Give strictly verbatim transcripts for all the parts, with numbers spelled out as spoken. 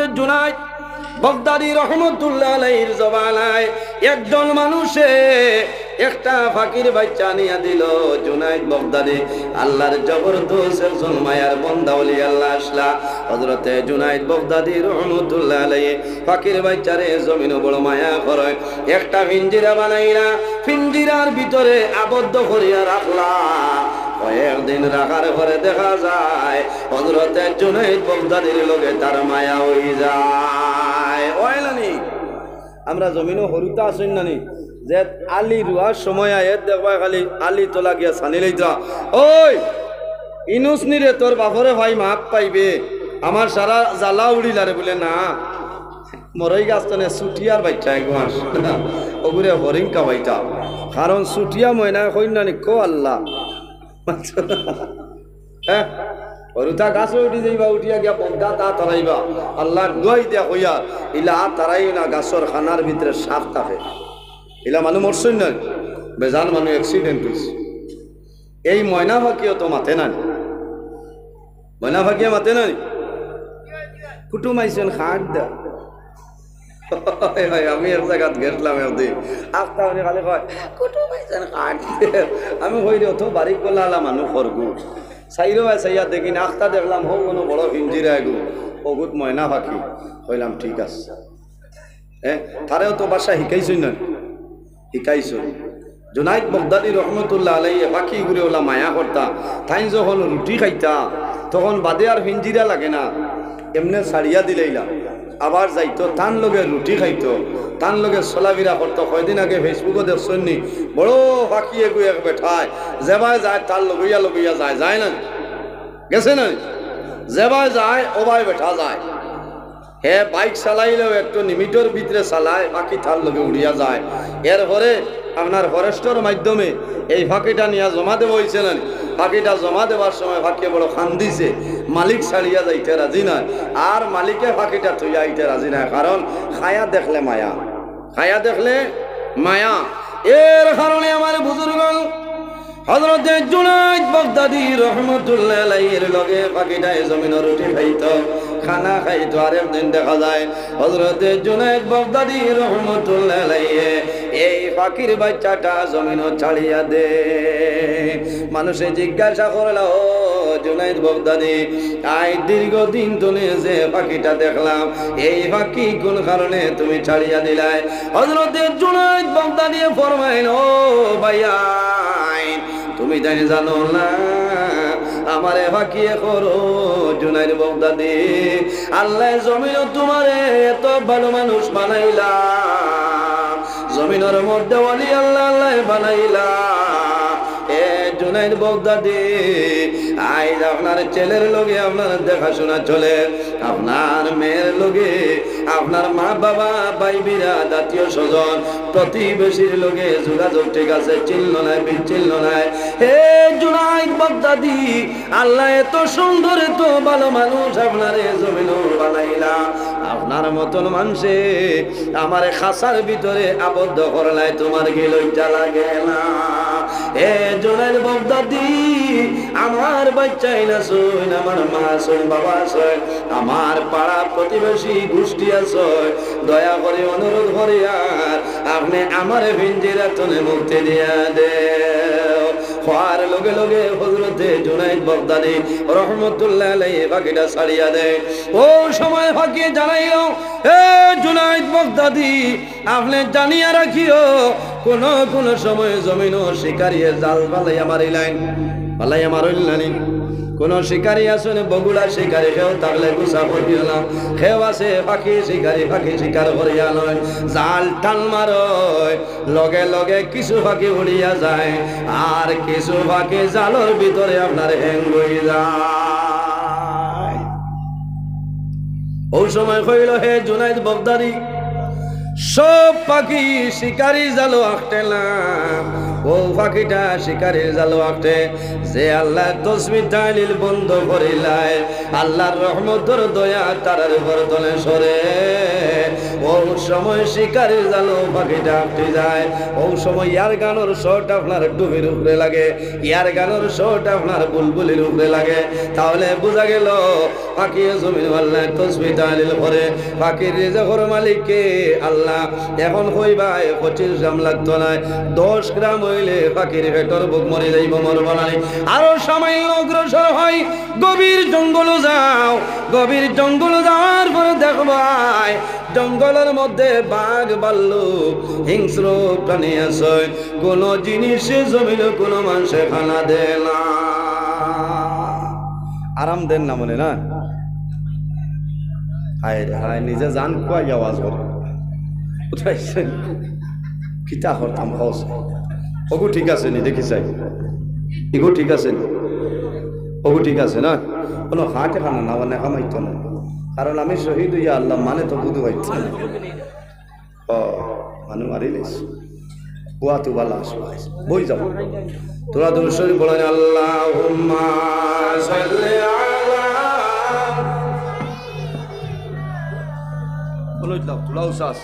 জুনাইদ বগদাদি রহমতুল্লাহ আলাইহির জমানায় একজন মানুষে একটা ফাকির বাইচ্চা আনিয়া দিল। জুনাইদ বগদাদি আল্লাহর জবরদস্ত একজন মায়ার বন্দা ওলি আল্লাহ আছলা। হযরতে জুনাইদ বগদাদি রহমতুল্লাহ আলাইহি ফাকির বাইচ্চারে জমিনো বড় মায়া করে। একটা পিঞ্জিরা বানাইলা, পিঞ্জিরার ভিতরে আবদ্ধ করিয়া রাখলা। কয়েকদিন রাখার পরে দেখা যায় হযরতে জুনাইদ বগদাদির লগে তার মায়া অই যায়। অয় না নি? আমরা জমিনো হুরুতা আছইন না নি? যে আলি রুয়ার সময় আয়, এর দেখবায় খালি আলি তলা গিয়া ছানি লইতা। ওই, ইনুস নি রে, তোর বাপরে ভাই মাফ পাইবে, আমার সারা জ্বালা উড়িলা রে। বুলে, না, মরই গাছ তনে ছুটিয়ার বাইচ্চা এক মাস, ওগুরে হরিণ খাওয়াইতা। কারণ ছুটিয়া ময়না কইন না নি, কো আল্লাহ। হ্যাঁ? হুরুতা গাছো উঠি যাইবা, উঠিয়া গিয়া বগদা তা তারাইবা। আল্লাহর দোয়াই দিয়া কইয়া, ইলা আর তারাইও না, গাছর খানার ভিতরে সাপ থাকে। ইলা মানুষ মরছইন না, বেজান মানুষ accident অইছে। এই ময়না ফাকিও তো মাতে না নি। ময়না ফাকিয়ে মাতে না নি। কুটুম আইছইন খাট দা। হয়, হয়, আমি এক জাগাত গেছলাম একদিন। আখতা উনি খালি কয়, "কুটুম আইছইন খাট দে।" আমি কই রে, অত বাড়ি কলালা মানুষ খরগু। চাইরো ভাই চাইয়া দেখি না, আখতা দেখলাম, হউ কোনো বড় হিঞ্জিরা এগু, অগুত ময়না ফাকি। কইলাম, "ঠিক আছে।" হ্যাঁ, তারেও তো ভাষা হিকাইছইন না, হিকাইছইন। জুনাইদ বগদাদি রহমতুল্লাহ আলাইহি ফাকি ঘুরে ওলা মায়া করতা। তাইন যখন রুটি খাইতা, তখন বাদে আর হিঞ্জিরা লাগে না, এমনে ছাড়িয়া দিলাইলা। আবার যাইতো, তান লগে রুটি খাইতো, তান লগে চলাফিরা করতো। কয়দিন আগে Facebook-ও দেখছইন নি, বড় ফাকি এগু এক বেটায়, যেবায় যায় তার লগইয়া লগইয়া যায়, যায় না? গেছে না? যেবায় যায়, ওবায় বেটা যায়। হে বাইক চালাইলেও একটু লিমিটর ভিতরে চালায়, ফাকি তার লগে উড়িয়া যায়। এরপরে আপনার ফরেস্টর মাধ্যমে এই ফাকিটা নিয়া জমা দেওয়া অইছে না নি? ফাকিটা জমা দেওয়ার সময় ফাকিয়ে বড় কান্দিছে, মালিক ছাড়িয়া যাইতে রাজি নায়, আর মালিকে ফাকিটা থইয়া আইতে রাজি নায়, কারণ খায়া দেখলে মায়া, খায়া দেখলে মায়া। এর কারণে আমার বুজুর্গ হযরতে জুনাইদ বগদাদি রহমতুল্লাহ আলাইহির লগে ফাকিটায় জমিনো রুটি খাইতো, খানা খাইতো। আরেকদিন দেখা যায় হযরতে জুনাইদ বগদাদি রহমতুল্লাহ আলাইহি এই ফাকির বাইচ্চাটা জমিনো ছাড়িয়া দে। মানুষে জিজ্ঞাসা করলা, "ও জুনাইদ বগদাদি, আই দীর্ঘদিন তনে যে ফাকিটা দেখলাম, এই ফাকি কোন কারণে তুমি ছাড়িয়া দিলায়?" হযরতে জুনাইদ বগদাদিয়ে ফরমাইন, "ও ভাইয়াইন, তুমি তাই জানো না, আমারে ফাকিয়ে করো, জুনাইদ বগদাদি, আল্লায় জমিনো তুমারে এত ভালো মানুষ বানাইলা, জমিনর মধ্যে ওলি আল্লাহ আল্লায় বানাইলা। এ জুনাইদ বগদাদি, আইজ আপনার ছেলের লগে আপনার দেখাশোনা চলে, আপনার মেয়ের লগে, আপনার মা বাবা, ভাই বিরাদ, আত্মীয় স্বজন, প্রতিবেশীর লগে যোগাযোগ ঠিক আছে, চিনল নাই, বিচ্ছিন্ন নাই। হে জুনাইদ বগদাদি, আল্লায় এত সুন্দর, এত ভালো মানুষ আপনারে জমিনো বানাইলা, আপনার মতন মানষে আমারে খাঁচার ভিতরে আবদ্ধ করলায়, তুমার কি লজ্জা লাগে না?" এ জুনাইদ বগদাদি, আমার বাইচ্চাইন আছইন, আমার মা আছইন, বাবা আছইন, আমার পাড়া প্রতিবেশী গোষ্ঠী আছইন, দয়া করি অনুরোধ করি আর আপনে আমারে পিঞ্জিরা তনে মুক্তি দিয়া দেও। কওয়ার লগে লগে হযরতে জুনাইদ বগদাদি রহমতুল্লাহ আলাইহি ফাকিটা ছাড়িয়া দেয়। অউ সময় ফাকিয়ে জানাইল, "এ জুনাইদ বগদাদি, আপনে জানিয়া রাখিও, কোনো কোনো সময় জমিনো শিকারিয়ে জাল ফালাইয়া মারিলাইন।" ফালাইয়া মারইন না নি? কোনো শিকারি আছইন, বগুড়া শিকারি, কেউ থাকলে গুছা করিও না। কেউ আছে ফাকি শিকারি, ফাকি শিকার করিয়া লয়, জাল টান মারয়, লগে লগে কিছু ফাকি উড়িয়া যায়, আর কিছু ফাকি জালর ভিতরে আপনার hang অই যায়। অউ সময় কইল, "হে জুনাইদ বগদাদি, সব ফাকি শিকারি জালো আটকে না, অউ পাখিটা শিকারির জালো আটকে, যে আল্লায় তসবিহ তাহলিল বন্ধ করিলায়, আল্লার রহমতর দয়া তারার উপর তলে সরে। অউ সময় শিকারির জালো পাখিটা আটকি যায়। অউ সময় ইয়ার গানর শট আপনার ডুবির উপরে লাগে, ইয়ার গানর শট আপনার বুলবুলির উপরে লাগে, তাহলে বুঝা গেল পাখিয়ে জমিন আল্লায় তসবিহ তাহলিল করে। পাখির রিজেকর মালিক কে? আল্লাহ। এখন কইবায় পঁচিশ গ্রাম লাগতো নায়, দশ গ্রাম অইলে পাখির পেটর ভুক মরি যাইবো, মরবো না নি? আরো সামান্য অগ্রসর হয়, গভীর জঙ্গলো যাও, গভীর জঙ্গলো যাওয়ার পরে দেখবায় জঙ্গলর মধ্যে বাঘ, ভাল্লুক, হিংস্র প্রাণী আছে, কোনো জিনিসে জমিনো কোনো মানষে খানা দেয় না। আরাম দেন না মনে না? হায় রে হায়, নিজে জান কুয়াই আওয়াজ করে। কোথায় সে? কিতা করতাম কও চাই? ওগু ঠিক আছে নি? দেখি চাই। ইগু ঠিক আছে নি? ওগু ঠিক আছে না? কোনো হাটে খানা না, মানে কামাইতো না। কারণ আমি শহীদ অইয়া আল্লাহ মানে তো বুধু হইতো না। ও, মানু মারি নিস। ওয়া তু বালা আসবাইস। বই যাও। তোরা দুরূদ শরীফ পড়েন, আল্লাহুম্মা সাল্লি আলা। বলো, যাও, তোরা উসাস।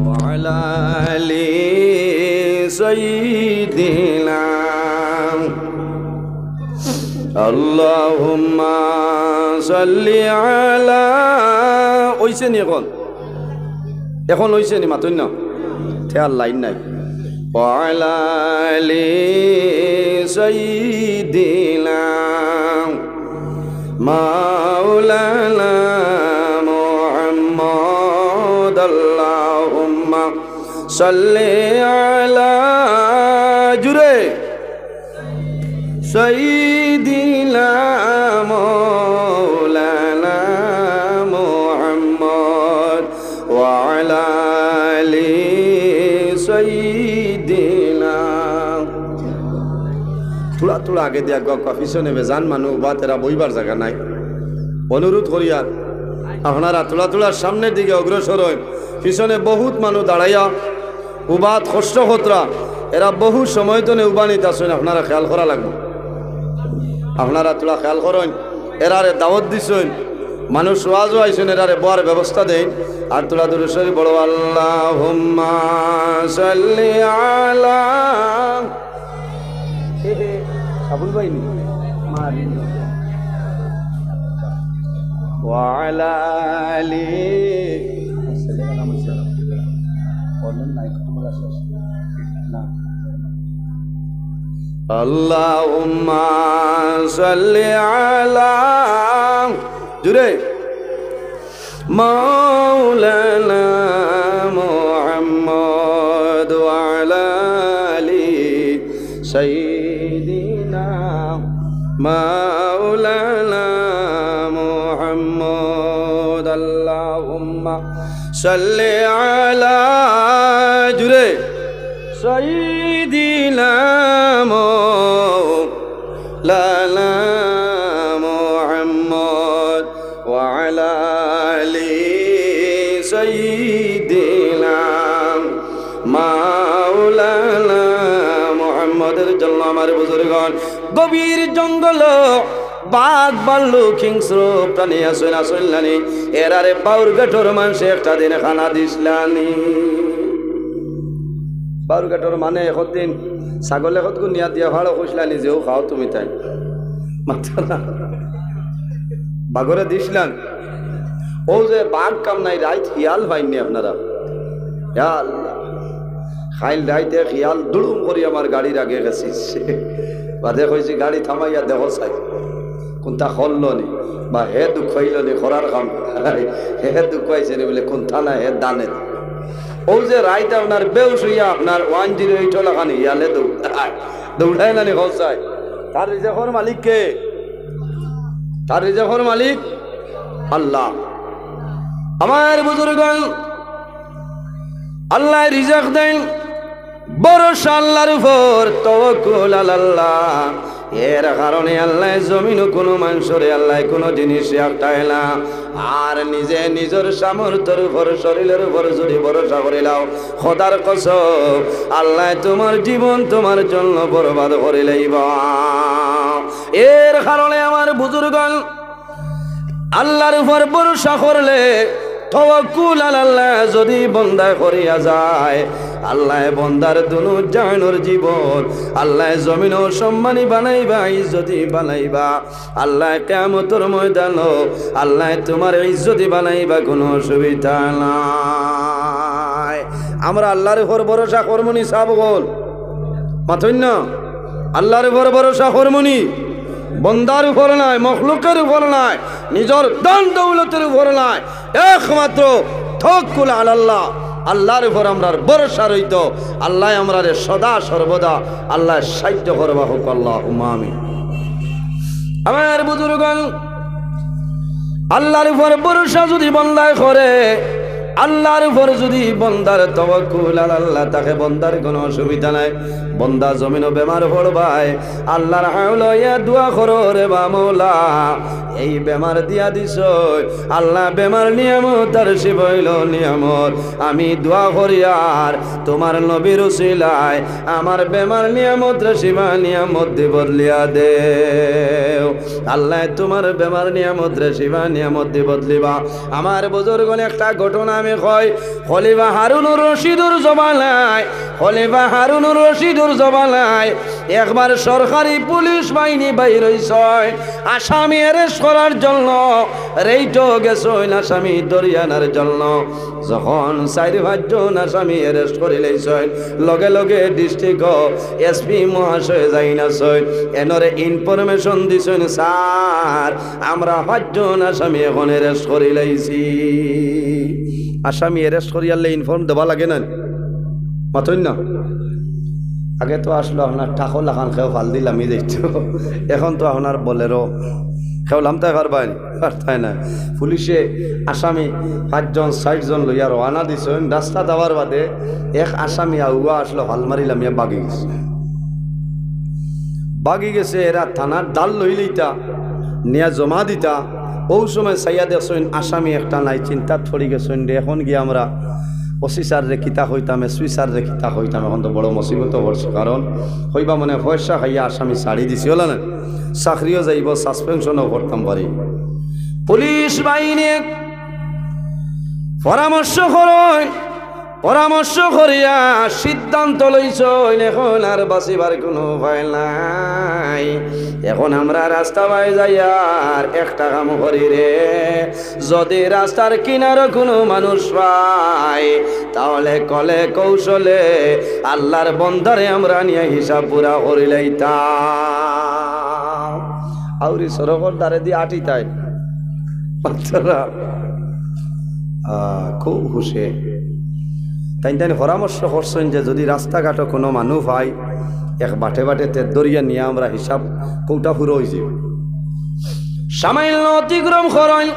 وعلى آل سيدنا اللهم صل على। অইছে নি এখন? এখন অইছে নি? মাতইন না। তে আর লাইন নাই। وعلى آل سيدنا مولانا محمد اللهم صل على، জুরে, سيدنا مولانا محمد وعلى آل سيدنا। থুড়া থুড়া আগে দিয়া গপ গপ, পিছনে বেজান মানু, উবাত এরা বইবার জাগা নাই। অনুরোধ করিয়ার আপনারা থুড়া থুড়া সামনের দিকে অগ্রসর অইন। পিছনে বহুত মানু দাঁড়াইয়া উবাত কষ্ট করতরা, এরা বহু সময় তনে উবানিত আছইন, আপনারা খেয়াল করা লাগবো। আপনারা থুড়া খেয়াল করইন, এরারে দাওয়াত দিছইন, মানুষ ওয়াজও আইছইন, এরারে বওয়ার ব্যবস্থা দেইন। আর থুড়া দুরূদ শরীফ পড়ো, আল্লাহুম্মা সাল্লি আলা। হে হে, সাবুল ভাই নি? মারি। ওয়া আলা আলি। বলেন না, একটু তোমরা শেষ। না। আল্লাহুম্মা সাল্লি আলা, জুরে, مولانا محمد وعلى آل سيدنا مولانا محمد اللهم صل على، জুরে، سيدنا مولانا محمد وعلى آل سيدنا مولانا محمد। আমার বুজুর্গান, গভীর জঙ্গল, বাঘ, ভাল্লুক, হিংস্র প্রাণী আছইন, আছইন না নি? এরারে বাউরঘাটর মানষে একটা দিন খানা দিছলা নি? বাউরঘাটর মানে একদিন ছাগলে কতগু নিয়া দিয়া ফাড়ো কইছলা নি যে, "ও খাও তুমি তাই।" মাতরা না। বাঘরে দিছলা নি। অউ যে বাঘ কাম নাই, রাইত হিয়াল পাইন নি আপনারা? ইয়া আল্লাহ। কাইল রাইতে হিয়াল দুড়ুম করি আমার গাড়ির আগে গেছে। বাদে কইছি, "গাড়ি থামাইয়া দেখো চাই, কুনটা করলো নি, বা হে দুখ পাইলো নি, করার কাম নাই। হে দুখ পাইছে নি বুলে কুনটা না, হে দানে।" অউ যে রাইত আপনার বেউস অইয়া আপনার ওয়ান জিরো এইট অলাখান হিয়ালে দৌড়ায়, দৌড়ায় না নি কও চাই? তার রিজেকর মালিক কে? তার রিজেকর মালিক আল্লাহ। আমার বুজুর্গান, আল্লায় রিজেক দেইন, ভরসা আল্লার উপর, তাওয়াক্কুল আলাল্লাহ। এর কারণে আল্লায় জমিনো কুনু মানষরে আল্লায় কুনু জিনিস রাখতায় না। আর নিজে নিজর সামর্থ্যর উপর, শরীলর উপর যুদি ভরসা করিলাও, খোদার কসম, আল্লায় তুমার জীবন তুমার জন্য বরবাদ করিলাইবা। এর কারণে আমার বুজুর্গন, আল্লার উপর ভরসা করলে, তাওয়াক্কুল আলাল্লাহ যুদি বন্দায় করিয়া যায়, আল্লায় বন্দার দুনো জাহানর জীবন, আল্লায় জমিনো সম্মানী বানাইবা, ইজ্জতি বানাইবা, আল্লায় কিয়ামতর ময়দানো আল্লায় তুমার ইজ্জতি বানাইবা, কুনু অসুবিধা নাই। আমরা আল্লার উপর ভরসা করমুনি সাব অকল? মাতইন না। আল্লার উপর ভরসা করমুনি, বন্দার উপর নায়, মখলুকর উপর নায়, নিজর ধন দৌলতর উপর নায়, একমাত্র তাওয়াক্কুল আলাল্লাহ, আল্লার উপর আমরার ভরসা রইতো। আল্লায় আমরারে সদা সর্বদা আল্লায় সাহায্য করবা, কউক্কা আল্লাহুম্মা আমিন। আমার বুজুর্গন, আল্লার উপর ভরসা যুদি বন্দায় করে, আল্লার উপর যুদি বন্দার তাওয়াক্কুল আলাল্লাহ থাকে, বন্দার কুনু অসুবিধা নাই। বন্দা জমিনো বেমার পড়বায়, আল্লার হাওলা লইয়া দোয়া করো, রে বা মওলা, এই বেমার দিয়া দিছয়, আল্লাহ বেমার নিয়ামত আর শিফা অইলো নিয়ামত। আমি দোয়া করিয়ার তুমার নবীর উসিলায় আমার বেমার নিয়ামতরে শিফা নিয়ামতদি বদলিয়া দেও। আল্লায় তুমার বেমার নিয়ামতরে শিফা নিয়ামতদি বদলিবা। আমার বুজুর্গন, একটা ঘটনা আমি কই, খলিফা হারুনুর রশিদর জমানায়, খলিফা হারুনুর রশিদর জমানায় একবার সরকারি পুলিশ বাহিনী বাইর অইছইন আসামি arrest করার জন্য, রেইডো গেছইন আসামি ধরিয়া আনার জন্য। যখন চাইর পাঁচজন আসামি arrest করিলাইছইন, লগে লগে district-ও SP মহাশয় যাইন আছইন, এনরে information দিছইন, "স্যার, আমরা পাঁচজন আসামি এখন arrest করিলাইছি।" আসামি arrest করিয়ারলে inform দেওয়া লাগে না? মাতইন না। আগে তো আছলো আপনার ট্রাকো লাখান কেউ ফাল দিলামি যাইতো, এখন তো আপনার Bolero কেউ লামতায় পারবায় নি? পারতায় না। পুলিশে আসামি পাঁচজন, চাইরজন লইয়া রওয়ানা দিছইন। রাস্তা যাওয়ার বাদে এক আসামি আউয়া আছলো, ফাল মারি লামিয়া ভাগি গেছে। ভাগি গেছে, এরা থানার ঢাল লইলিতা, নিয়া জমা দিতা। অউ সময় চাইয়া দেখছইন আসামি একটা নাই, চিন্তাত পড়ি গেছইন রে, এখন গিয়া আমরা ওসি স্যাররে কিতা কইতাম, SP স্যাররে কিতা কইতাম, এখন তো বড় মুসিবতো পড়ছি, কারণ কইবা মনে পয়সা খাইয়া আসামি ছাড়ি দিছি, অলা না? চাকরিও যাইবো, suspension-ও করতাম পারি। পুলিশ বাহিনী পরামর্শ করইন, পরামর্শ করিয়া সিদ্ধান্ত লইছইন, এখন আর বাঁচিবার কুনু উপায় নাই। এখন আমরা রাস্তা বায় যাইয়ার একটা কাম করি রে, যুদি রাস্তার কিনারো কুনু মানুষ পাই, তাহলে কলে কৌশলে আল্লার বন্দারে আমরা নিয়া হিসাব পুরা করিলাইতাম। আউরি সড়কর ধারেদি আটিতায় বাচ্চারা, আহ, খুব হুশে। তাইন তাইন পরামর্শ করছইন যে যুদি রাস্তাঘাটো কুনু মানুষ পাই, এক বাটে বাটে তে ধরিয়া নিয়া আমরা হিসাব কৌটা পুরা অইযিবো। সামান্য অতিক্রম করইন,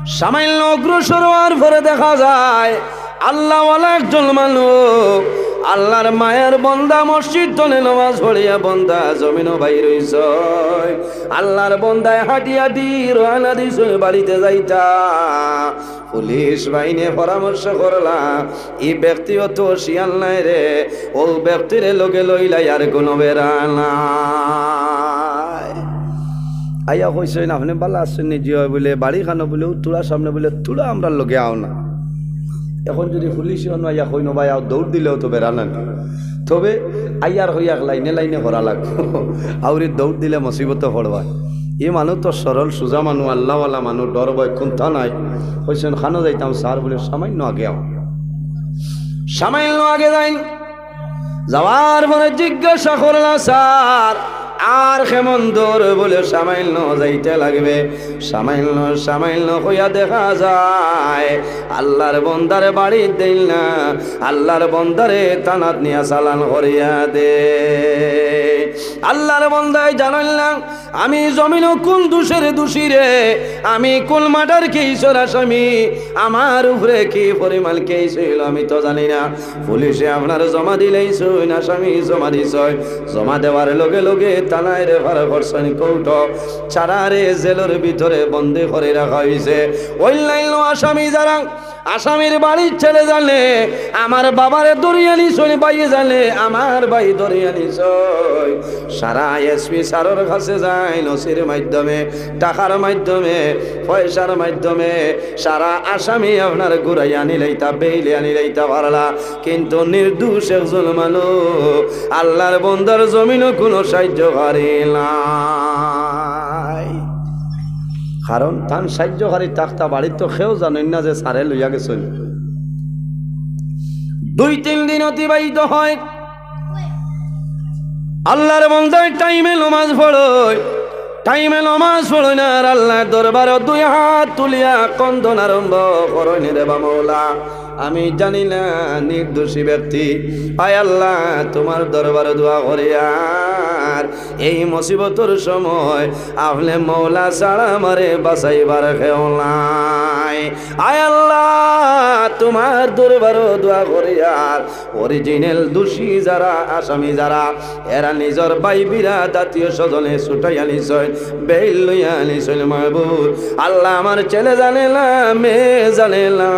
সামান্য অগ্রসর অওয়ার পরে দেখা যায় আল্লাওয়ালা একজন মানুষ, আল্লার মায়ার বন্দা, মসজিদ তনে নমাজ পড়িয়া বন্দা জমিনো বাইর অইছইন। আল্লার বন্দায় হাঁটি হাঁটি রওয়ানা দিছইন বাড়িতে যাইতা। পুলিশ বাহিনীয়ে পরামর্শ করলা, "ই ব্যক্তিও তো শিয়াল নায় রে, অউ ব্যক্তিরে লগে লইলাই আর কুনু বেড়া নাই।" আইয়া কইছইন, "আপনে ভালা আছইন নি?" "জি অয়।" বুলে, "বাড়ি খানো?" বুলে, "অউ থুড়া সামনে।" বুলে, "থুড়া আমরার লগে আও না।" এখন যুদি পুলিশে অনো আইয়া কইন, "ভাই আও," দৌড় দিলেও তো বেড়া না। তবে আইয়ার কইয়া এক লাইনে লাইনে করা লাগবো। আউরি দৌড় দিলে মুসিবতো পড়বা। ই মানুষ তো সরল সুজা মানুষ, আল্লাওয়ালা মানুষ, ডর ভয় কুন্তা নাই। কইছইন, "খানো যাইতাম স্যার?" বুলে, "সামান্য আগে আও।" সামান্য আগে যাইন। যাওয়ার পরে জিজ্ঞাসা করলা, "স্যার, আর কেমন দূর?" বুলে, "সামান্য যাইতে লাগবে।" সামান্য, সামান্য কইয়া দেখা যায় আল্লার বন্দারে বাড়িত দেইন না, আল্লার বন্দারে থানাত নিয়া চালান করিয়া দে। আল্লার বন্দায় জানাইলা, "আমি জমিনো কুন দুষর দুষী রে, আমি কুন মার্ডার কেইসর আসামি, আমার উপরে কি পরিমাণ কেইস অইলো আমি তো জানি না।" পুলিশে আপনারে জমা দিলাইছইন, আসামি জমা দিছইন, জমা দেওয়ার লগে লগে থানায় রেফার করছইন কোর্টো, সারারে জেলর ভিতরে বন্দি করি রাখা অইছে। অইল্লাইল আসামি যারা, আসামির বাড়ির ছেলে জানে, আমার বাবারে ধরিয়া নিছইন, ভাইয়ে জানে, আমার ভাই ধরিয়া নিছইন। সারা এসপি স্যারর কাছে যাইন, ওসির মাধ্যমে, টাকার মাধ্যমে, পয়সার মাধ্যমে, সারা আসামি আপনার ঘুরাইয়া আনিলাইতা, বেইলে আনিলাইতা পারলা, কিন্তু নির্দোষ একজন মানুষ, আল্লাহর বন্দার জমিনো কুনু সাহায্যকারী নাই। কারণ তান সাহায্যকারী থাকতা বাড়িত তো কেউ জানইন না যে স্যারে লইয়া গেছইন। দুই তিন দিন অতিবাহিত হয়, আল্লাহর বন্দায় টাইমে নমাজ পড়ইন, টাইমে নমাজ পড়ইন আর আল্লাহর দরবারো দুই হাত তুলিয়া কান্দন আরম্ভ করইন, রে বা মওলা, আমি জানি না নির্দোষী ব্যক্তি, আয় আল্লাহ, তুমার দরবারো দোয়া করিয়ার এই মুসিবতর সময় আপনে মওলা ছাড়া আমারে বাঁচাইবার কেউ নাই। আয় আল্লাহ, তুমার দরবারো দোয়া করিয়ার অরিজিনাল দোষী যারা, আসামি যারা, এরা নিজর ভাই বিরাদ আত্মীয় স্বজনে ছুটাইয়া নিছইন, বেইল লইয়া নিছইন। মাবুদ আল্লাহ, আমার ছেলে জানে না, মেয়ে জানে না,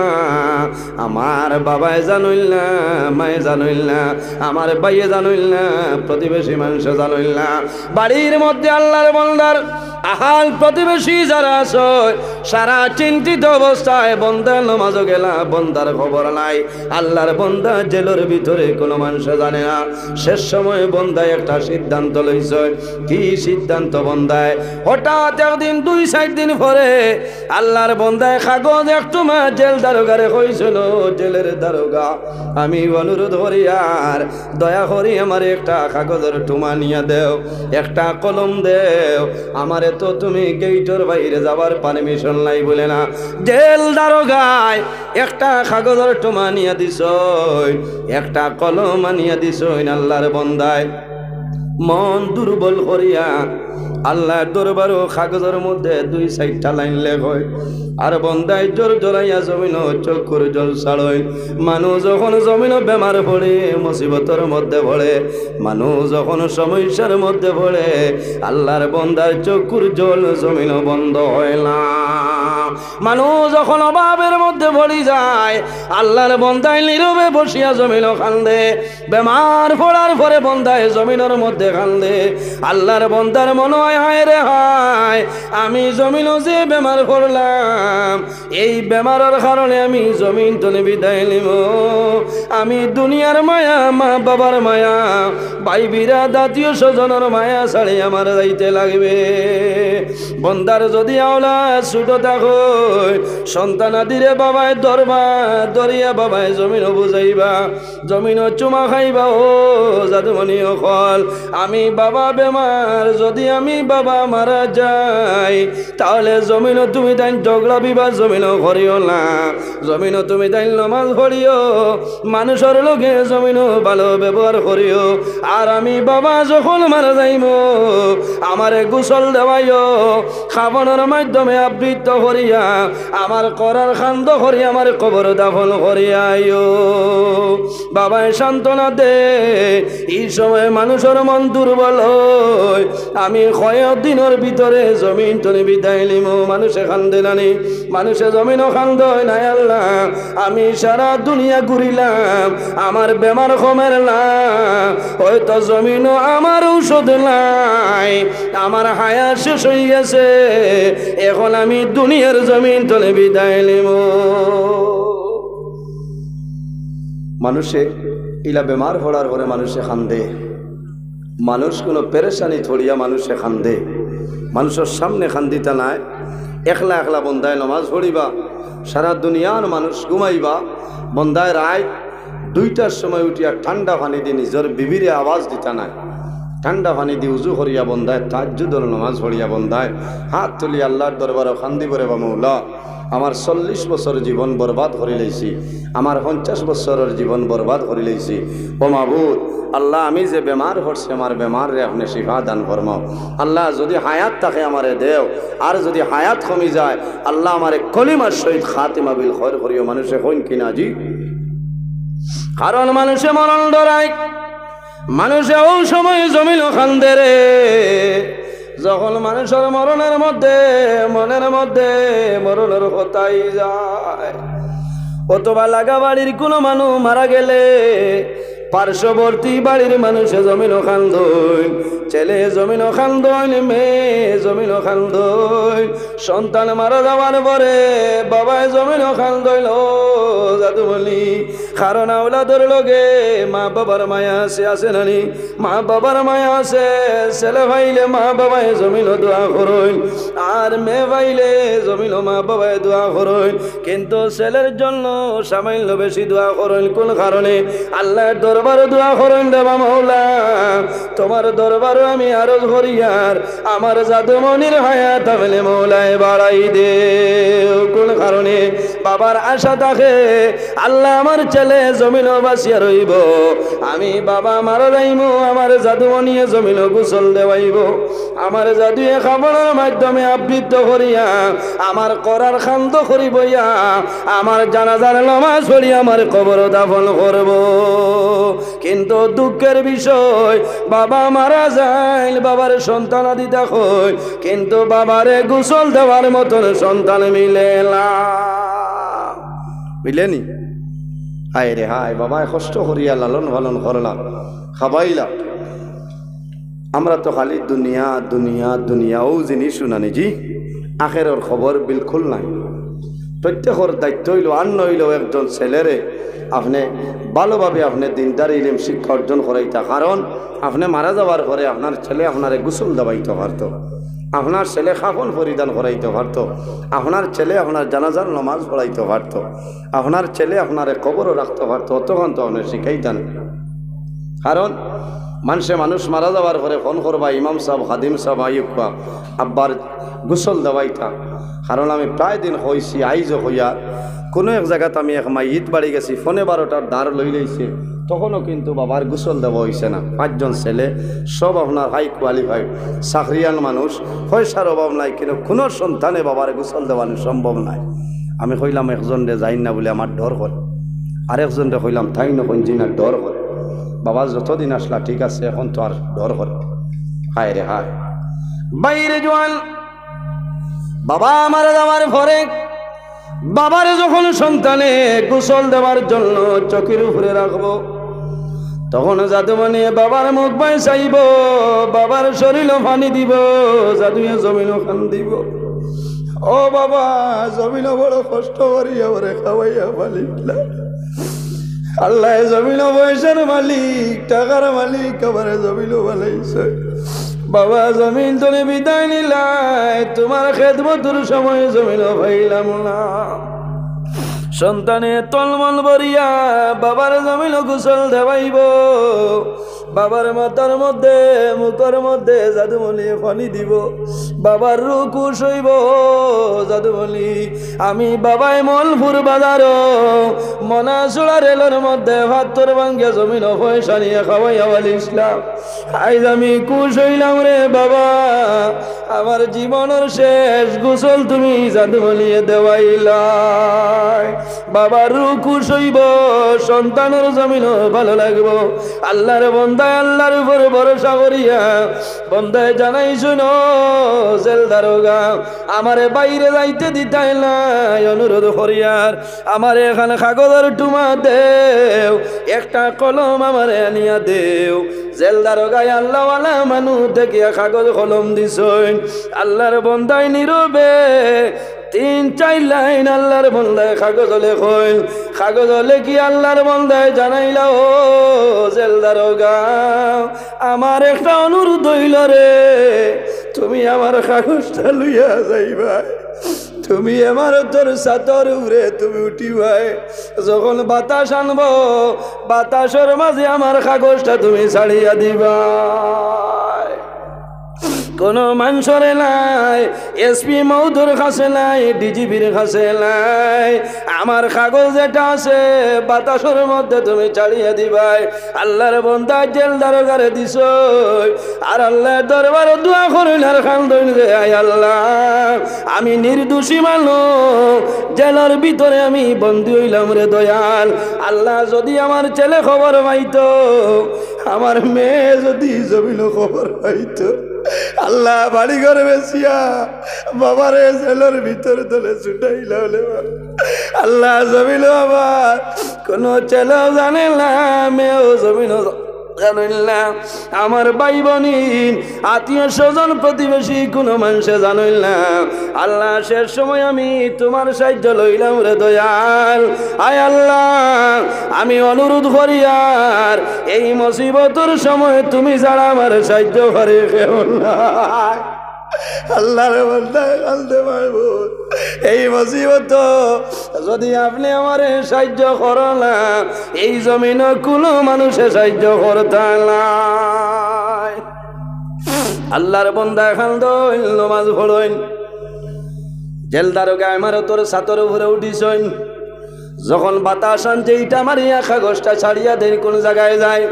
আমার বাবায় জানইল না, মায়ে জানইল না, আমার ভাইয়ে জানইল না, প্রতিবেশী মানষে জানইল না। বাড়ির মধ্যে আল্লাহর বন্দার আহাল প্রতিবেশী যারা আছে, সারা চিন্তিত অবস্থায় বন্দা নমাজো গেলা, বন্দার খবর নাই। আল্লাহর বন্দা জেলর ভিতরে কুনু মানষে জানে না। শেষ সময় বন্দায় একটা সিদ্ধান্ত লইছে। কি সিদ্ধান্ত বন্দায়? হঠাৎ একদিন দুই চাইর দিন পরে আল্লাহর বন্দায় কাগজ এক টুমা জেল দারোগারে কইছিল, "জেলর দারোগা, আমি অনুরোধ করিয়ার দয়া করি আমারে একটা কাগজর টুমা আনিয়া দেও, একটা কলম দেও, আমারে তো তুমি গেইটর বাইরে যাবার পারমিশন নাই" বলে না। জেল দারোগায় একটা কাগজর টুমা আনিয়া দিছইন, একটা কলম আনিয়া দিছইন। আল্লাহর বন্দায় মন দুর্বল করিয়া আল্লাহর দরবারো কাগজর মধ্যে দুই চাইরটা লাইন লেখইন। আর বন্দায় জোর জোরাইয়া জমিনো চক্ষুর জল ছাড়ইন। মানুষ যখন জমিনো বেমার পড়ে, মুসিবতর মধ্যে পড়ে, মানুষ যখন সমস্যার মধ্যে পড়ে, আল্লাহর বন্দার চক্ষুর জল জমিনো বন্ধ হয় না। মানুষ যখন অভাবের মধ্যে পড়ি যায়, আল্লাহর বন্দায় নীরবে বসিয়া জমিনো কান্দে। বেমার পড়ার পরে বন্দায় জমিনর মধ্যে কান্দে। আল্লাহর বন্দার মনো অয়, "হায় রে হায়, আমি জমিনো যে বেমার পড়লাম, এই বেমারর কারণে আমি জমিন তনে বিদায় নিমু। আমি দুনিয়ার মায়া, মা বাবার মায়া, ভাই বিরাদ আত্মীয় স্বজনর মায়া ছাড়ি আমার যাইতে লাগবে।" বন্দার যদি আওলাদ ছোট থাকইন, সন্তানাদিরে বাবায় ধরবা, ধরিয়া বাবায় জমিনো বুঝাইবা, জমিনো চুমা খাইবা, "ও জাদুমণি অকল, আমি বাবা বেমার, যদি আমি বাবা মারা যাই, তাহলে জমিনো তুমি তাইন ঝগড়া বিবাদ জমিনো করিও না, জমিনো তুমি তাইন নমাজ পড়িও, মানুষর লগে জমিনো ভালো ব্যবহার করিও। আর আমি বাবা যখন মারা যাইমু, আমারে গোসল দেওয়াইও, কাফনর মাধ্যমে আবৃত করিয়া আমার করার কান্দ করি আমার কবর দাফন করিয়া আইও।" বাবায় সান্ত্বনা দে। এই সময় মানুষর মন দুর্বল হয়। "আমি কয়েক দিনর ভিতরে জমিন তনে বিদায় নিমু।" মানুষে কান্দে নানি? মানুষে জমিনো কান্দে নায়? আল্লাহ, আমি সারা দুনিয়া ঘুরিলাম, আমার বেমার কমের না, হয়তো জমিনো আমার ঔষধ নাই, আমার হায়াত শেষ হয়ে গেছে, এখন আমি দুনিয়ার জমিন তনে বিদায় নিমু। মানুষে ইলা বেমার পড়ার পরে মানুষে কান্দে, মানুষ কুনু পেরেশানি থড়িয়া মানুষে কান্দে, মানুষর সামনে কান্দিতা নায়, একলা একলা বন্দায় নমাজ পড়িবা, সারা দুনিয়ার মানুষ ঘুমাইবা, বন্দায় রাইত দুইটার সময় উঠিয়া ঠান্ডা পানি দি নিজর বিবিরে আওয়াজ দিতা নায়, ঠান্ডা পানি দি উজু করিয়া বন্দায় তাহাজ্জুদর নমাজ পড়িয়া বন্দায় হাত তুলি আল্লাহর দরবারো কান্দিবো, "রে বা মৌলা, আমার চল্লিশ বছর জীবন বরবাদ করি লাইছি, আমার পঞ্চাশ বছরর জীবন বরবাদ করি লাইছি। ও মাবুদ, আল্লাহ, আমি যে বেমার পড়ছি, আমার বেমাররে আপনে শিফা দান ফরমাও। আল্লাহ, যদি হায়াত থাকে আমারে দেও, আর যদি হায়াত কমি যায়, আল্লাহ, আমারে কলিমার সহিত খাতিমা বিল খৈর করিও।" মানুষে কইন কি না জি? কারণ মানুষে মরণ ডরায়। মানুষে অউ সময় জমিনো কান্দে রে, যখন মানুষর মরণর মধ্যে, মনর মধ্যে মরণর কথাই যায়। অথবা লাগা বাড়ির কুনু মানুষ মারা গেলে পার্শ্ববর্তী বাড়ির মানুষে জমিনো কান্দইন, ছেলে জমিনো কান্দইন, মেয়ে জমিনো কান্দইন। সন্তান মারা যাওয়ার পরে বাবায় জমিনো কান্দইন, ও জাদুমণি, কারণ আওলাদর লগে মা বাবার মায়া আছে, আছে না নি? মা বাবার মায়া আছে। ছেলে পাইলে মা বাবায় জমিনো দোয়া করইন, আর মেয়ে পাইলে জমিনো মা বাবায় দোয়া করইন। কিন্তু ছেলের জন্য সামান্য বেশি দোয়া করইন। কোন কারণে? আল্লাহর দরবারো দোয়া করইন, দেবা মৌলা, তোমার দরবারো আমি আরজ করিয়ার আমার জাদুমণির হায়াত আপনে মৌলায় বাড়াই দেও। কোন কারণে? বাবার আশা থাকে, আল্লাহ, আমার ছেলে জমিনো বাঁচিয়া রইবো, আমি বাবা মারা যাইমু, আমার জাদুমণিয়ে জমিনো গোসল দেওয়াইবো, আমার জাদুয়ে কাপড়র মাধ্যমে আবৃত করিয়া আমার করার কান্দ করিবইয়া, আমার জানাজার নামাজ পড়িয়া আমার কবরো দাফন করবো। কিন্তু দুঃখের বিষয়, বাবা মারা যাইল, বাবার সন্তানাদি থাকইল, কিন্তু বাবারে গোসল দেওয়ার মতন সন্তান মিলে না। মিলেনি? হায় রে হায়, বাবায় কষ্ট করিয়া লালন পালন করলা, খাবাইলা। আমরা তো খালি দুনিয়া, দুনিয়া, দুনিয়া, অউ জিনিস শুনানি জি, আখেরর খবর বিলকুল নাই। প্রত্যেকর দায়িত্ব অইলো, আর নইলেও একজন ছেলেরে আপনে ভালোভাবে আপনে দিনদার ইলিম শিক্ষা অর্জন করাইতা, কারণ আপনে মারা যাওয়ার পরে আপনার ছেলে আপনারে গোসল দেওয়াইতো পারতো, আপনার ছেলে কাফন পরিধান করাইতো পারতো, আপনার ছেলে আপনার জানাজার নমাজ পড়াইতো পারতো, আপনার ছেলে আপনারে কবরো রাখতো পারতো, অতখান তো আপনে শিখাইতা না। কারণ মানষে মানুষ মারা যাওয়ার পরে ফোন করবা, "ইমাম সাব, খাদিম সাব, আইউক্কা, আব্বার গোসল দেওয়াইতা।" কারণ আমি প্রায় দিন কইছি, আইজও কইয়ার, কুনু এক জাগাত আমি এক মাইয়িত বাড়ি গেছি, ফোনে বারোটার ধার লই লইছে, তখনও কিন্তু বাবার গোসল দেওয়া অইছে না। পাঁচজন ছেলে, সব আপনার high qualified, চাকরিয়ান মানুষ, পয়সার অভাব নাই, কিন্তু কুনু সন্তানে বাবার গোসল দেওয়ানি সম্ভব নাই। আমি কইলাম, "একজনরে যাইন না," বলে, "আমার ডর করে।" আরেকজনরে কইলাম, "তাইন না, কইন জি না, ডর করে।" বাবা যতদিন আসলা ঠিক আছে, এখন তো আর ডর করে। হায় রে হায়। বাইরে জোয়ান, বাবা মারা যাওয়ার পরে বাবারে যখন সন্তানে গোসল দেওয়ার জন্য চকির উপরে রাখবো, তখন জাদুমণিয়ে বাবার মুখ বায় চাইবো, বাবার শরীলো পানি দিবো, জাদুয়ে জমিনো কান্দিবো, "ও বাবা, জমিনো বড় কষ্ট করিয়া আমারে খাওয়াইয়া পালিলা।" আল্লাহ জমিনো পয়সার মালিক, টাকার মালিক, আমারে জমিনো বানাইছে। বাবা, জমিন তনে বিদায় নিলায়, তোমার খেদমতর সময় জমিনো পাইলাম না। সন্তানে তলমল ভরিয়া বাবার জমিনো গোসল দেওয়াইবো। বাবার মাথার মধ্যে, মুখর মধ্যে জাদুমণি পানি দিবো। বাবার রুহ খুশ অইবো, জাদুমণি, আমি বাবায় মলপুর বাজারো মনাসুড়া রেলর মধ্যে পাত্থর ভাঙ্গিয়া জমিনো পয়সা নিয়া খাওয়াইয়া পালিছলাম। আইজ আমি খুশ অইলাম রে বাবা, আমার জীবনর শেষ গোসল তুমি জাদুমণিয়ে দেওয়াইলায়। বাবার রুহ খুশ অইবো, সন্তানর জমিনো ভালো লাগবো। আল্লাহর বন্দায় আল্লাহর উপর ভরসা করিয়া বন্দায় জানাই, "হুনো, জেল দারোগা, আমারে বাইরে যাইতে দিতায় নায়, অনুরোধ করিয়ার আমারে এখান কাগজর টুমা দেও, একটা কলম আমারে আনিয়া দেও।" জেল দারোগায় আল্লাহওয়ালা মানুষ দেখিয়া কাগজ কলম দিছইন। আল্লাহর বন্দায় নীরবে তিন চাইর লাইন আল্লাহর বন্দায় কাগজো লেখইন। কাগজো লেখি আল্লাহর বন্দায় জানাইলা, "ও জেল দারোগা, আমার একটা অনুরোধ অইলো রে, তুমি আমার কাগজটা লইয়া যাইবায়। তুমি ইমারতর ছাদর উপরে তুমি উঠিবায়, যখন বাতাস আনবো, বাতাসর মাঝে আমার কাগজটা তুমি ছাড়িয়া দিবায়।" কোনো মানষরে নাই, এসপি মহোদয়র কাছে নাই, ডিজিপির কাছে নাই। আমার কাগজ যেটা আছে, বাতাসর মধ্যে তুমি ছাড়িয়া দিবায়। আল্লার বন্দা জেল দারোগারে দিছইন, আর আল্লার দরবারো দোয়া করইন আর কান্দইন যে, "আয় আল্লা, আমি নির্দোষী মানুষ, জেলর ভিতরে আমি বন্দী অইলাম রে দয়াল। আল্লা, যুদি আমার ছেলে খবর পাইতো, আমার মেয়ে যুদি জমিনো খবর পাইতো, আল্লা, বাড়ি ঘর বেচিয়া বাবারে জেলর ভিতর তনে ছুটাইলা অইলে বা। আল্লা, জমিনো আমার কোনো ছেলেও জানে না, মেয়েও জমিনো জানইন না, আমার ভাই বইন, আত্মীয় স্বজন, প্রতিবেশী, কোনো মানষে জানইন না। আল্লা, শেষ সময় আমি তুমার সাহায্য লইলাম রে দয়াল। আয় আল্লা, আমি অনুরোধ করিয়ার, এই মুসিবতর সময় তুমি ছাড়া আমার সাহায্যকারী কেউ নাই।" আল্লার বন্দায় কান্দে, "মাবুদ, এই মুসিবতো যুদি আপনে আমারে সাহায্য করো না, এই জমিনো কোনো মানষে সাহায্য করতা নায়।" আল্লার বন্দায় কান্দইন, নমাজ পড়ইন। জেল দারোগা ইমারতর ছাতর উপরে উঠিছইন। যখন বাতাস আনছে, ইটা মারিয়া কাগজটা ছাড়িয়া দেইন, কোন জাগায় যায়?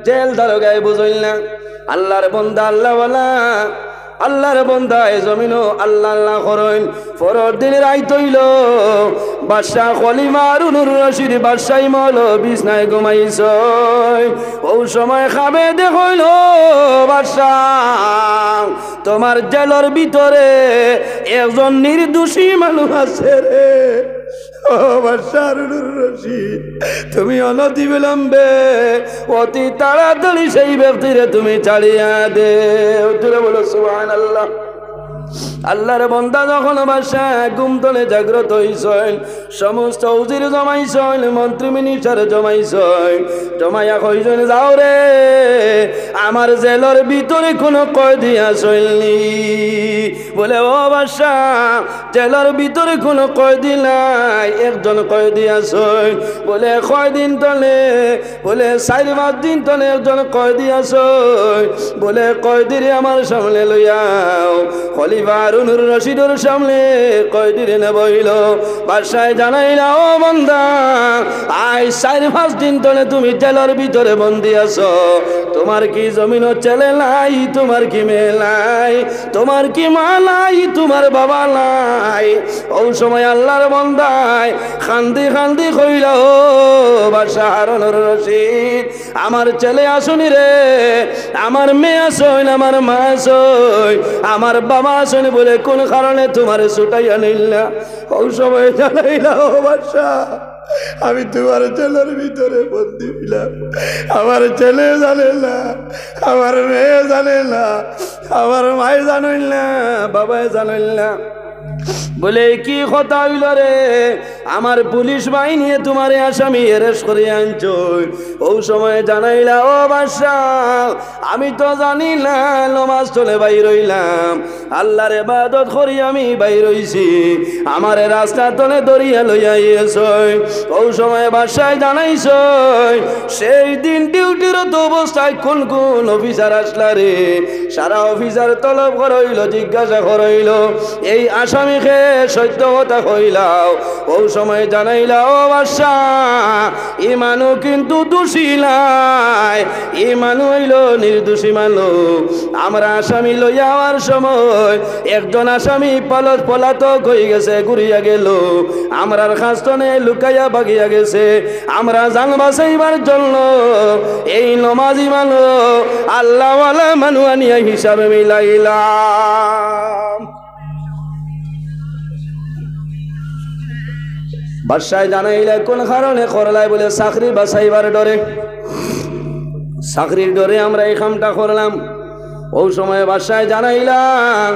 জেল দারোগায় বুঝইন না। আল্লার বন্দা, আল্লাওয়ালা, আল্লার বন্দায় জমিনো আল্লা আল্লা করইন। পরর দিন রাইত অইলো, বাদশা খলিফা হারুনুর রশিদ বাদশাই মহলো বিছনায় ঘুমাইছইন। অউ সময় খাবে দেখইল, "ও বাদশা, তুমার জেলর ভিতরে একজন নির্দোষী মানুষ আছে রে। ও বাদশা হারুনুর রশিদ, তুমি অনতিবিলম্বে, অতি তাড়াতাড়ি সেই ব্যক্তিরে তুমি ছাড়িয়া দেও।" জোরে বলো, "সুবহানাল্লাহ।" আল্লার বন্দা যখন বাদশা ঘুম তনে জাগ্রত অইছইন, সমস্ত উজির জমাইছইন, মন্ত্রী মিনিস্টার জমাইছইন, জমাইয়া কইছইন, "যাও রে, আমার জেলর ভিতরে কোনো কয়েদি আছইন নি?" বলে, "ও বাদশা, জেলর ভিতরে কোনো কয়েদি নাই, একজন কয়েদি আছইন।" বলে, "কয়দিন তনে?" বলে, "চাইর পাঁচ দিন তনে একজন কয়েদি আছইন।" বলে, "কয়েদিরে আমার সামনে লইয়াও।" খলিফা হারুনুর রশিদর সামনে কয়েদিরে নেবা অইলো। বাদশায় জানাইলা, "ও বন্দা, আইজ চাইর পাঁচ দিন তনে তুমি জেলর ভিতরে বন্দি আছো। তুমার কি জমিনো ছেলে নাই? তুমার কি মেয়ে নাই? তুমার কি মা নাই? তুমার বাবা নাই?" অউ সময় আল্লার বন্দায় কান্দি কান্দি কইলা, "ও বাদশা হারুনুর রশিদ, আমার ছেলে আছইন রে, আমার মেয়ে আছইন, আমার মা আছইন, আমার বাবা আছইন।" বলে, "কোন কারণে তুমারে ছুটাইয়া নিলা?" অউ সময় জানাইলা, "ও বাদশা, আমি তুমার জেলর ভিতরে বন্দি অইলাম, আমার ছেলে জানে না, আমার মেয়ে জানে না, আমার মায়ে জানইন না, বাবায় জানইন না।" বলে, "কি কথা অইলো রে? আমার পুলিশ বাহিনীয়ে তুমারে আসামি arrest করি আনছইন।" অউ সময় জানাইলা, "ও বাদশা, আমি তো জানি না, নমাজ তনে বাইর অইলাম, আল্লার ইবাদত করি আমি বাইর অইছি, আমারে রাস্তা তনে ধরিয়া লইয়া আইছইন।" অউ সময় বাদশায় জানাইছইন, সেই দিন ডিউটিরত অবস্থায় কুন কুন অফিসার আছলা রে, সারা অফিসার তলব করা অইলো, জিজ্ঞাসা করা অইলো, "এই আসামিকে সত্য কথা কইলাও।" অউ সময় জানাইলা, "ও বাদশা, ই মানুষ কিন্তু দোষী নায়, ই মানুষ অইলো নির্দোষী মানুষ। আমরা আসামি লইয়া আওয়ার সময় একজন আসামি পালক পলাতক অইগেছে, ঘুরিয়া গেলো, আমরার কাছ তনে লুকাইয়া ভাগিয়া গেছে। আমরা জান বাঁচাইবার জন্য এই নমাজি মানুষ, আল্লাওয়ালা মানুষ আনিয়া হিসাবে মিলাইলাম।" বাদশায় জানাইলা, "কোন কারণে করলায়?" বলে, "চাকরি বাঁচাইবার ডরে, চাকরির ডরে আমরা এই কামটা করলাম।" অউ সময় বাদশায় জানাইলা,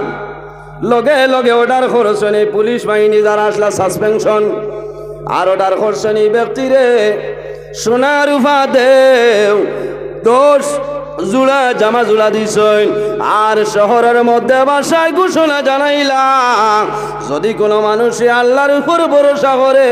লগে লগে order করছইন, এই পুলিশ বাহিনী যারা আছলা suspension, আর order করছইন, "ই ব্যক্তিরে সোনা রুপা দেও, দশ জুড়া জামা জুড়া দিছইন, আর শহরের মধ্যে বাসায় ঘোষণা জানাইলা, যদি কোনো মানুষে আল্লাহর উপর ভরসা করে,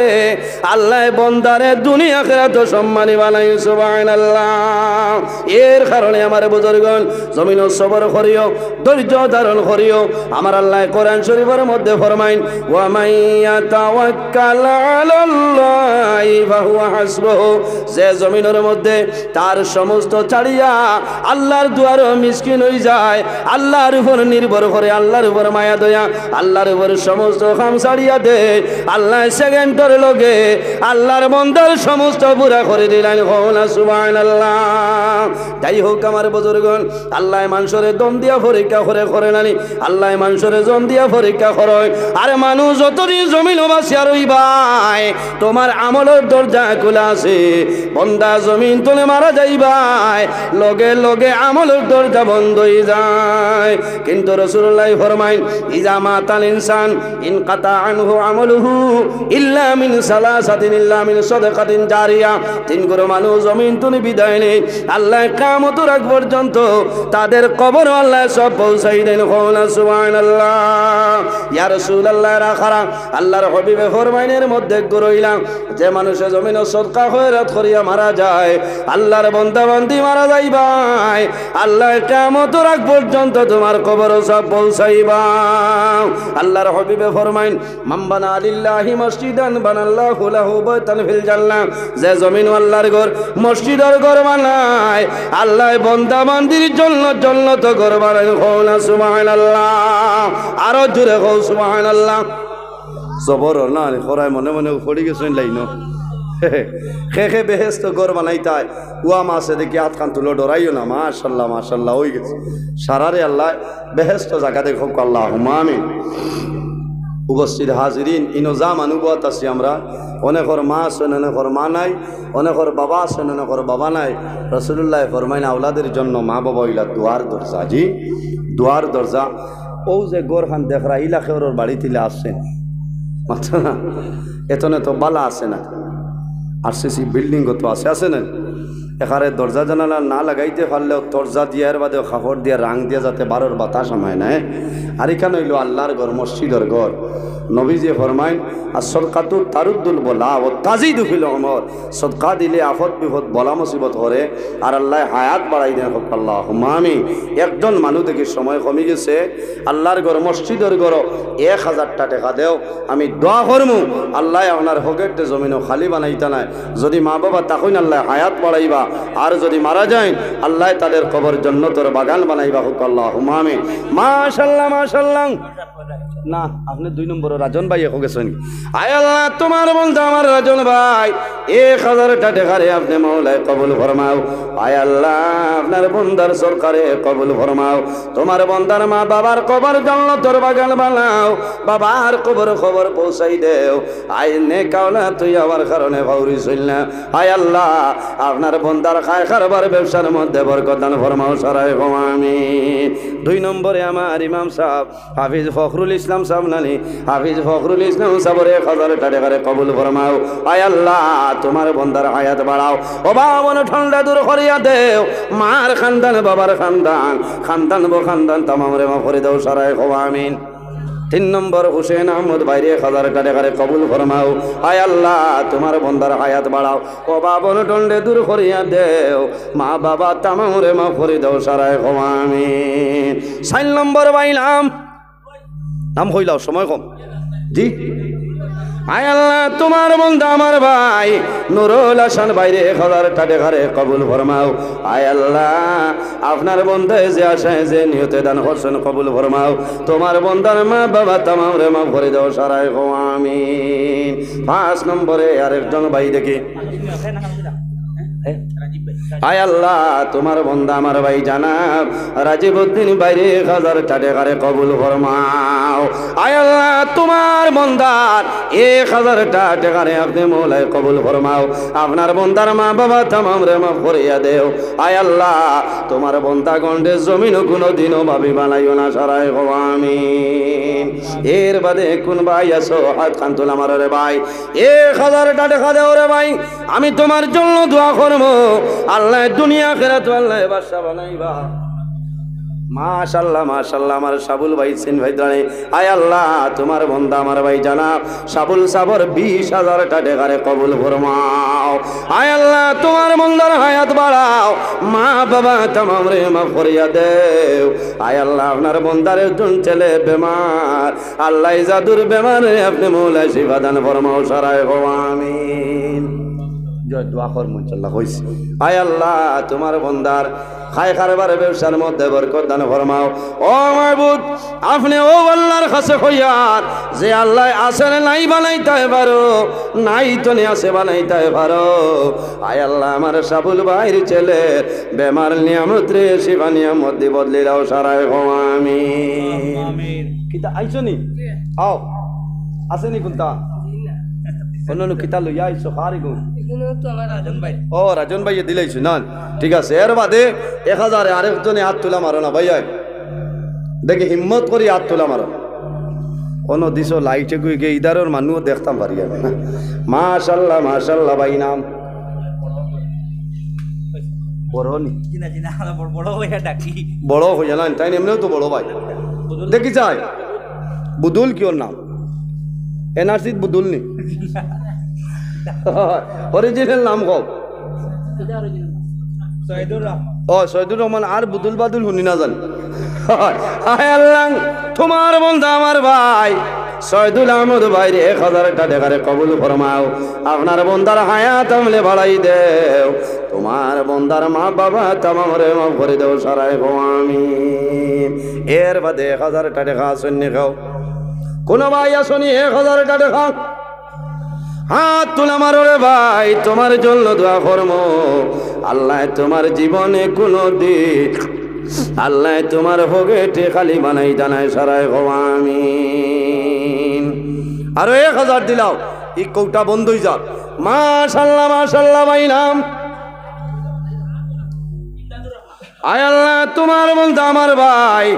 আল্লায় বন্দারে দুনিয়া আখিরাত সম্মানী বানাই। সুবহানাল্লাহ। এর কারণে আমার বুজুর্গণ, জমিনও সবর করিও, ধৈর্য ধারণ করিও। আমার আল্লায় কোরআন শরীফের মধ্যে ফরমাইন, "ওয়া মান ইয়াতাওয়াক্কাল আলাল্লাহি ফাহুয়া হাসবুহু।" যে জমিনের মধ্যে তার সমস্ত ছাড়িয়া আল্লাহর দুয়ারো মিসকিন অই যায়, আল্লাহর উপর নির্ভর করে, আল্লাহর উপর মায়া দয়া, আল্লাহর উপর সমস্ত কাম ছাড়িয়া দেয়, আল্লায় সেকেন্ডর লগে আল্লাহর বন্দার সমস্ত পুরা করি দিলাইন। কও না সুবহানাল্লাহ। যাই হোক আমার বুজুর্গণ, আল্লায় মানষরে ধন দিয়া পরীক্ষা করে, করে না নি? আল্লায় মানষরে ধন দিয়া পরীক্ষা করইন। আরে মানুষ, যতদিন জমিনো বাঁচিয়া রইবায়, তোমার আমলর দরজা খোলা আছে। বন্দা জমিন তনে মারা যাইবায়, লগে লগে আমলর দরজা বন্ধ অই যায়। কিন্তু রাসূলুল্লায় ফরমাইন, "ইজা মাতাল ইনসান ইনকাতা আনহু আমালুহু ইল্লা মিন সালাসাতিন ইল্লা মিন সাদাকাতিন জারিয়া।" তিন গুরু মানুষ জমিন তনে বিদায় নেয়, আল্লায় কিয়ামতর আগ পর্যন্ত তাদের কবরো আল্লায় সওয়াব পৌঁছাই দেন। কও না সুবহানাল্লাহ। ইয়া রাসূলুল্লাহ, এরা কারা? আল্লাহর হাবিবে ফরমাইন, এর মধ্যে গুরু অইলা যে মানুষে জমিনো সদকা খয়রাত করিয়া মারা যায়, আল্লাহর বন্দা বান্দি মারা যাইবায়, আল্লায় কিয়ামতর আগ পর্যন্ত তোমার কবরো সওয়াব পৌঁছাইবা। আল্লাহর হাবিবে ফরমাইন, "মান বানা লিল্লাহি মসজিদান বানাল্লাহু লাহু বাইতান ফিল জান্নাহ।" যে জমিনো আল্লাহর ঘর, মসজিদর ঘর বানায়, আল্লায় বন্দা বান্দির জন্য জন্নতো ঘর বানাইন। কও না সুবহানাল্লাহ। আরো জোরে কও সুবহানাল্লাহ। জবর না, খরায় মনে মনে পড়ি গেছইন লাইনো। খে খে বেহেস্তো ঘর বানাইতায়, ওয়া মাসে দেখি আতখান তুলো, ডরাইও না, মাশাআল্লাহ, মাশাআল্লাহ, অই গেছে। সারারে আল্লায় বেহেস্তো জাগা দেখাউক, আল্লাহুম্মা আমিন। উপস্থিত হাজিরিন, ইনো যা মানুষ বওয়াত আছি আমরা, অনেকর মা আছইন, অনেকর মা নাই, অনেকর বাবা আছইন, অনেকর বাবা নাই। রাসূলুল্লায় ফরমাইন, আওলাদের জন্য মা বাবা অইলা দুয়ার দরজা, জি, দুয়ার দরজা। অউ যে ঘরখান দেখরা, ইলা কেউরর বাড়িত ইলা আছে? মাতরা না। এতনে তো বালা আছে না, আরসিসি বিল্ডিংও তো আছে, আছে না? এখানে দরজা জানালা না লাগাইতে পারলেও দরজা দিয়া, এর বাদেও কাপড় দিয়া, রাং দিয়া, যাতে বারোর বাতাস হামায় না, এ? আর ইখান অইলো আল্লাহর ঘর, মসজিদর ঘর। নবীজিয়ে ফরমাইন, "আস-সদকাতু তারুদ্দুল বালা ওয়া তাজিদু ফিল উমর।" সদকা দিলে আফত বিপদ, বালা মুসিবত হরে, আর আল্লায় হায়াত বাড়াই দেন। কউক আল্লাহুম্মা আমিন। একজন মানুষ দেখি সময় কমি গেছে, আল্লাহর ঘর, মসজিদর ঘর, এক হাজারটা টেকা দেও, আমি দোয়া করমু, আল্লায় আপনার পকেটে জমিনো খালি বানাইতা নায়। যদি মা বাবা থাকইন, আল্লায় হায়াত বাড়াইবা, আর যদি মারা যাইন, আল্লায় তাদের কবর জন্নতর বাগান বানাইবা। কউক আল্লাহুম্মা আমিন। মাশাআল্লাহ, মাশাআল্লাহ। না, আপনে দুই নম্বরো রাজন ভাই এখন গেছইন। আয় আল্লাহ, তোমার বন্দা আমার রাজন ভাই, এক হাজারটা টেকারে আপনে মাওলায় কবুল ফরমাও। আয় আল্লাহ, আপনার বন্দার সদকারে কবুল ফরমাও। তোমার বন্দার মা বাবার কবর জন্নতর বাগান বানাও। বাবার কবর খবর পৌঁছাই দেও। আয় নেক আওলাদ তুই আমার কারণে ফাউরি চইল না। আয় আল্লাহ, আপনার বন্দার খায় কারবার ব্যবসার মধ্যে বরকত দান ফরমাও, সারায় কও আমিন। দুই নম্বরে আমার ইমাম সাব, হাফিজ ফখরুল ইসলাম সাব নানি, হাফিজ ফখরুল ইসলাম সাবর এক হাজারটা টেকারে কবুল ফরমাও। আয় আল্লাহ, তোমার বন্দার হায়াত বাড়াও, অভাব অনটনটা দূর করিয়া দেও, মার খান্দান, বাবার খান্দান, খান্দান বো খান্দান তামামরে মাফ করি দেও, সারায় কও আমিন। তিন নম্বর হুসেন আহমদ ভাইরে এক হাজারটা টেকারে কবুল ফরমাও। আয় আল্লাহ, তোমার বন্দার হায়াত বাড়াও, অভাব অনটনরে দূর করিয়া দেও, মা বাবা তামামরে মাফ করি দেও, সারায় কও আমিন। চাইর নম্বর ভাই নাম, নাম কইলাও, সময় কম। জি। আয় আল্লাহ, তোমার বন্দা আমার ভাই নুরুল হাসান ভাইরে এক হাজারটা টেকারে কবুল ফরমাও। আয় আল্লাহ, আপনার বন্দায় যে আশায় যে নিয়তে দান করছইন কবুল ফরমাও। তোমার বন্দার মা বাবা তামামরে মাফ করি দেও, সারায় কও আমিন। পাঁচ নম্বরে আরেকজন ভাই দেখি। আয় আল্লাহ, তোমার বন্দা আমার ভাই জনাব রাজীব উদ্দিন ভাইরে এক হাজারটা টেকারে কবুল ফরমাও। আয় আল্লাহ, তোমার বন্দার এক হাজারটা টেকারে আপনে মাওলায় কবুল ফরমাও। আপনার বন্দার মা বাবা তামামরে মাফ করিয়া দেও। আয় আল্লাহ, তোমার বন্দা গন্ডে জমিনো কুনুদিনও ভাবি বানাইও না, সারায় কও আমিন। এর বাদে কুন ভাই আছো, হাত খান তুলা মারো রে ভাই। এক হাজার টেকা দেও রে ভাই, আমি তুমার জন্য দোয়া করমু। আল্লায় দুনিয়া আখিরাত আল্লায় বাদশা বানাইবা। মাশাআল্লাহ, মাশাআল্লাহ, আমার সাবুল ভাই চিন ভাই দাঁড়ে। আয় আল্লাহ, তুমার বন্দা আমার ভাই জানাব সাবুল সাবর বিশ হাজার টেকারে কবুল ফরমাও। আয় আল্লাহ, তুমার বন্দার হায়াত বাড়াও, মা বাবা তামামরে মাফ করিয়া দেও। আয় আল্লাহ, আপনার বন্দার একজন ছেলে বেমার, আল্লাহ, ই জাদুর বেমারে আপনে মৌলা শিফা দান ফরমাও, সারায় কও আমিন। জয় দোয়া কর মন চাল্লা কইস। আয় আল্লাহ, তুমার বন্দার খায় কারবার ব্যবসার মধ্যে বরকত দান ফরমাও। ও মাবুদ, আপনে ও আল্লাহর কাছে কইয়ার যে আল্লাহ আছে রে নাই বানাইতায় পারো, নাই তো নি আছে বানাইতায় পারো। আয় আল্লাহ, আমার সাবুল ভাইর ছেলের বেমার নিয়ামত রে শিফা নিয়ামত দি বদলি দাও, সারায় কও আমিন। আমিন। কিতা আইছো নি? আও। আছে নি কুনটা? অন্য অন্য কিতা লইয়া আইছো, খারি গুণ। এগুলো তো আমার রাজন ভাই। ও, রাজন ভাইয়ে দিলাইছো না? ঠিক আছে, এর বাদে এক হাজারে আরেকজনে হাত তুলা মারো না, ভাই, আয়। দেখি, হিম্মত করি হাত তুলা মারো। কোনো দিছো লাইটে গুই গিয়ে ইদারর মানুষ দেখতাম পারি আমি না। মাশাল্লাহ, মাশাল্লাহ, ভাই নাম? বড় নি? জি না, জি না, আমরা বড়, বড় হইয়া ডাকি। বড় হইয়া না, তাই এমনিও তো বড় ভাই। দেখি যাই, বুদুল কি ওর নাম? এনআরসিত বুদুল নি? অরিজিনাল নাম কও। সৈয়দুর রহমান। ও, সৈয়দুর রহমান, আর বুদুল বাদুল হুনি না জানি। হায় আল্লাহ, তুমার বন্দা আমার ভাই সৈয়দুল আহমদ ভাইরে এক হাজার টেকারে কবুল ফরমাও। আপনার বন্দার হায়াত আমলে বাড়াই দেও। তুমার বন্দার মা বাবা তামামরে মাফ করি দেও, সারায় কও আমিন। এর বাদে এক হাজার টেকা আছে নি কও? কোনো ভাই আছো নি এক হাজার টেকা? হাত তুলা মারো রে ভাই, তুমার জন্য দোয়া করমু। আল্লাহ তুমার জীবনে কোনো দিন, আল্লাহ তুমার পকেটে খালি বানাইতা নায়, সারায় কও আমিন। আরো এক হাজার দিলাও, ই কৌটা বন্ধ হই যাক। মাশাল্লাহ, মাশাল্লাহ, ভাই নাম। আয় আল্লাহ, তুমার বন্দা আমার ভাই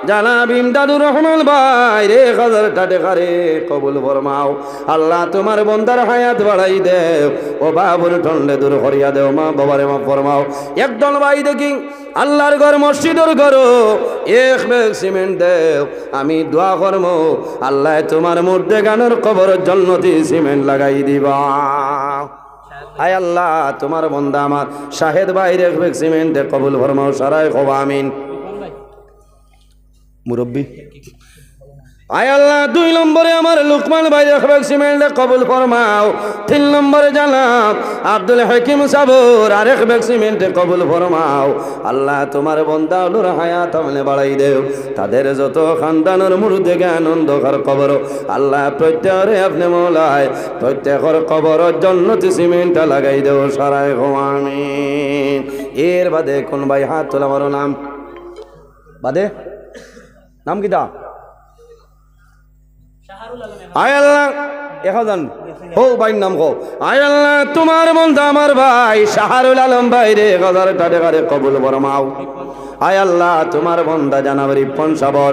জনাব ইমদাদুর রহমান ভাইরে এক হাজার টেকারে কবুল ফরমাও। আল্লাহ, তুমার বন্দার হায়াত বাড়াই দেও। ও বাবুর ঠন্ডে দূর করিয়া দেও, মা বাবারে মাফ ফরমাও। একদল ভাই দেখি আল্লাহর ঘর, মসজিদর ঘরো এক ব্যাগ সিমেন্ট দেও, আমি দোয়া করমু, আল্লাহ তুমার মুর্দেগানর কবর জন্নতি সিমেন্ট লাগাই দিবা। আয় আল্লাহ, তুমার বন্দা আমার শাহেদ ভাইরে এক ব্যাগ সিমেন্টে কবুল ফরমাও, সারায় কও আমিন। মুরব্বি, আয় আল্লাহ, দুই নম্বরে আমার লুকমান ভাইরে এক ব্যাগ সিমেন্টে কবুল ফরমাও। তিন নম্বরে জনাব আব্দুল হাকিম সাবর আরেক ব্যাগ সিমেন্টে কবুল ফরমাও। আল্লাহ, তুমার বন্দা অকলর হায়াত আমলে বাড়াই দেও। তাদের যত খানদানর মুর্দেগান অন্ধকার কবর, আল্লাহ, প্রত্যেকরে আপনে মৌলায় প্রত্যেকর কবর জন্নতি সিমেন্টটা লাগাই দেও, সারায় কও আমিন। এর বাদে কোন ভাই হাত তুলা মারো নাম? বাদে নাম কিতা? আয় আল্লাহ, এক হাজার। হো ভাইর নাম কও। আয় আল্লাহ, তুমার বন্দা আমার ভাই শাহরুল আলম ভাইরে এক হাজার টেকারে কবুল ফরমাও। আয় আল্লাহ, তুমার বন্দা জনাব রিপন সাবর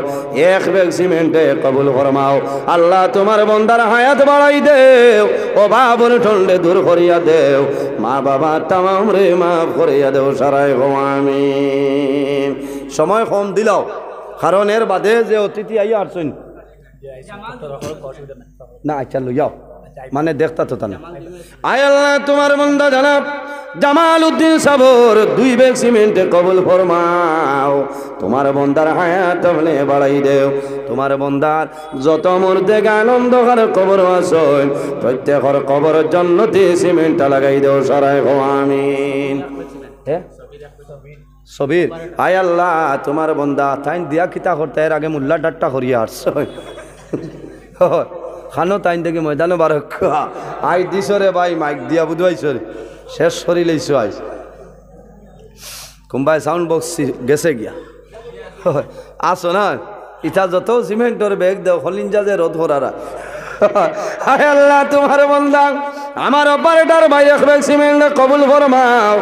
এক ব্যাগ সিমেন্টে কবুল ফরমাও। আল্লাহ, তুমার বন্দার হায়াত বাড়াই দেও। ও বাবুর ঠন্ডে দূর করিয়া দেও। মা বাবা তামামরে মাফ করিয়া দেও, সারায় কও আমিন। সময় কম দিলাও, কারণ এর বাদে যে অতিথি আইয়া আরছইন, না, আচ্ছা, লইয়াও। মানে, দেখতা তো তা না। আয় আল্লাহ, তুমার বন্দা জনাব জামাল উদ্দিন সাবর দুই ব্যাগ সিমেন্টে কবুল ফরমাও। তুমার বন্দার হায়াত আমলে বাড়াই দেও। তুমার বন্দার যত মুর্দেগান অন্ধকার কবর আছইন, প্রত্যেকর কবর জন্নতি সিমেন্টটা লাগাই দেও, সারায় কও আমিন। হ্যাঁ? সবির, আয় আল্লাহ, তুমার বন্দা, তাইন দিয়া কিতা করতা, এর আগে মোল্লা ঠাট্টা করিয়া আরছইন। খানো তাইন দেখি ময়দানো বারো। আই দিছো রে ভাই, মাইক দিয়া বুঝবাইছো রে, শেষ করি লইছো আইজ। কুনবায় সাউন্ড বক্স গেছে গিয়া। আছো না? ইতা যত সিমেন্টর ব্যাগ দেও, খলিঞ্জা যে রোদ করারা। হায় আল্লাহ, তুমার বন্দা, আমার অপারেটর ভাই এক ব্যাগ সিমেন্ট কবুল ফরমাও।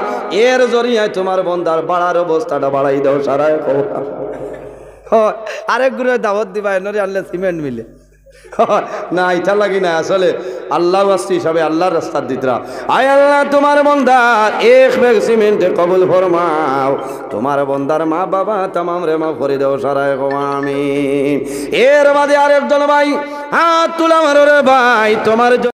এর জরিয়ায় তুমার বন্দার বাড়ার অবস্থাটা বাড়াই দেও, সারায় কও। হ, আরেক গুরে দাওয়াত দিবা, এনরে আনলে সিমেন্ট মিলে। না, ইটার লাগি না, আসলে আল্লাহ ওয়াস্তে হিসাবে আল্লাহর রাস্তাত দিতরা। আয় আল্লাহ, তোমার বন্দার এক ব্যাগ সিমেন্টে কবুল ফরমাও, তোমার বন্দার মা বাবা তামামরে মাফ করি দেও, সারায় কও আমিন। এর বাদে আরেকজন ভাই হাত তুলা মারো রে ভাই, তোমার